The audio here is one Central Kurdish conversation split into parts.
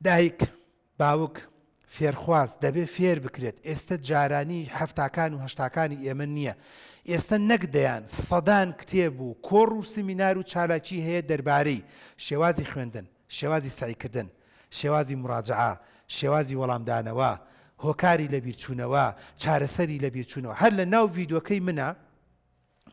دایک، باوک، فێرخواز دەبێ فێر بکرێت، ئێستە جارانی حەفتاکان و هەشتاکانی ئێمە نییە، ئێستە نەک دەیان، سەدان کتێب و کۆڕ و سمینار و چالاکی هەیە دەربارەی، شێوازی خوێندن، شێوازی سەعیکردن، شێوازی موراجەعە، شێوازی وەڵامدانەوە، هۆکاری لەبیرچوونەوە، چارەسەری لەبیرچوونەوە، هەر لە ناو ڤیدۆکەی منە،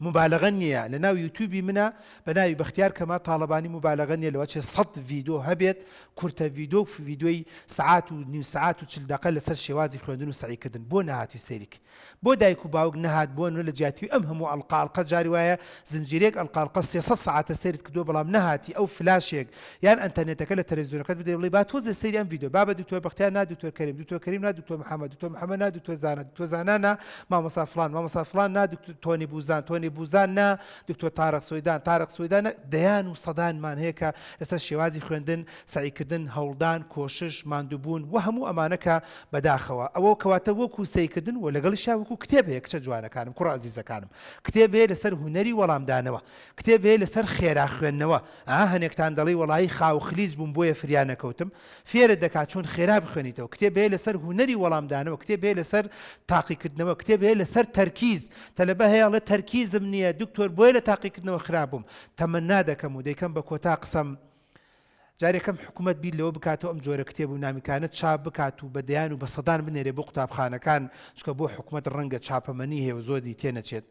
موبالەغە نیە لە ناو یوتوبی منە بە ناوی بەختیار کەمال تاڵەبانی موبالەغە نیە لەوەچێ سەت ڤیدۆ هەبێت کورتە ڤیدۆ و ڤیدۆی سەعات و نیو سەعات و چل دەقە لەسەر شێوازی خوێندن و سەعی کردن بۆ نەهاتوی سەیری کەی بۆ دایک و باوک نەهات بۆ نە لە جیاتی ئەم هەموو ئەڵقە ئەڵقە جاری وایە زنجیرەیەک ئەڵقە ئەڵقە 300 سەعاتە سەیرت کردووە بەڵام نەهاتی ئەو فلاشێک یان ئەنتەرنێتەکە لە تەلەفزیۆنەکەت بدەی بڵێی با تۆزێ سەیری ئەم ڤیدیۆ بابە دکتۆر بەختیار نا دکتۆر کەریم دکتۆر کەریم نا دکتۆر محەمەد دکتۆر محەمەد نا دکتۆر زانا دکتۆر زانا نا مامۆستا فڵان مامۆستا فڵان نا دکتۆر تۆنی بوزان تۆنی بوزان نا دکتۆر تارق سویدان تارق سویدان نا دەیان و سەدانمان هەیە کە لەسەر شێوازی خوێندن سەعیکردن هەوڵدان کۆشش ماندووبوون و هەموو ئەمانە کە بەداخەوە ئەوە کەواتە وەکو سەیکردن و لەگەڵیشا وەکو کتێب هەیە کچە جوانەکانم کوڕە ئەزیزەکانم کتێب هەیە لەسەر هونەری وەڵامدانەوە کتێب هەیە لەسەر خێرا خوێندنەوە ئا هەنێکتان دەڵێی وەڵایی خاو خلیچ بووم بۆیە فریا نەکەوتم فێرت دەکات چۆن خێرا بخوێنیتەوە کتێب هەیە لەسەر هونەری وەڵامدانەوە کتێب هەیە لەسەر تاقیکردنەوە کتێب هەیە لەسەر تەرکیز تەلەبە هەیە ئەڵێ تەرکیزم نییە دکتۆر بۆیە لە تاقیکردنەوە خراپ بووم تەمەنا دەکەم و دەیکەم بە کۆتا قسەم جارێکەم حکومەت بیر لەوە بکاتەوە ئەم جۆرە کتێب و نامیلکانە چاپ بکات و بە دەیان و بە سەدان بنێرێ بۆ قوتابخانەکان چونکە بۆ حکومەت ڕەنگە چاپەمەنی هەیە و زۆری تێنەچێت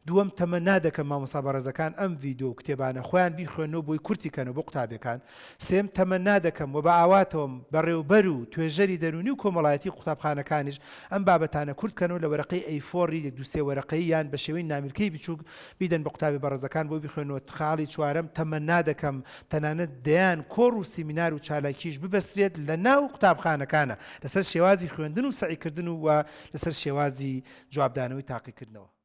دووەم تەمەنا دەکەم مامۆستا بەڕێزەکان ئەم ڤیدۆ و کتێبانە خۆیان بیخوێننەوە بۆی کورتی کەنەوە بۆ قوتابیەکان سێم تەمەنا دەکەم و بە ئاواتەوەم بەڕێوبەر و توێژەری دەروونی و کۆمەڵایەتی قوتابخانەکانیش ئەم بابەتانە کورت کەنەوە لە وەرەقەی ئەی فۆڕی یەک دوو سێ وەرەقەیی یان بە شێوەی نامیلکەی بچووک بیدەن بە قوتابی بەڕێزەکان بۆی بیخوێننەوە خاڵی چوارەم تەمەنا دەکەم تەنانەت دەیان کۆڕ و سیمینار و چالاکیش ببەسترێت لە ناو قوتابخانەکانە لەسەر شێوازی خوێندن و سەعیکردن و وە لەسەر شێوازی جوابدانەوەی تاقیکردنەوە.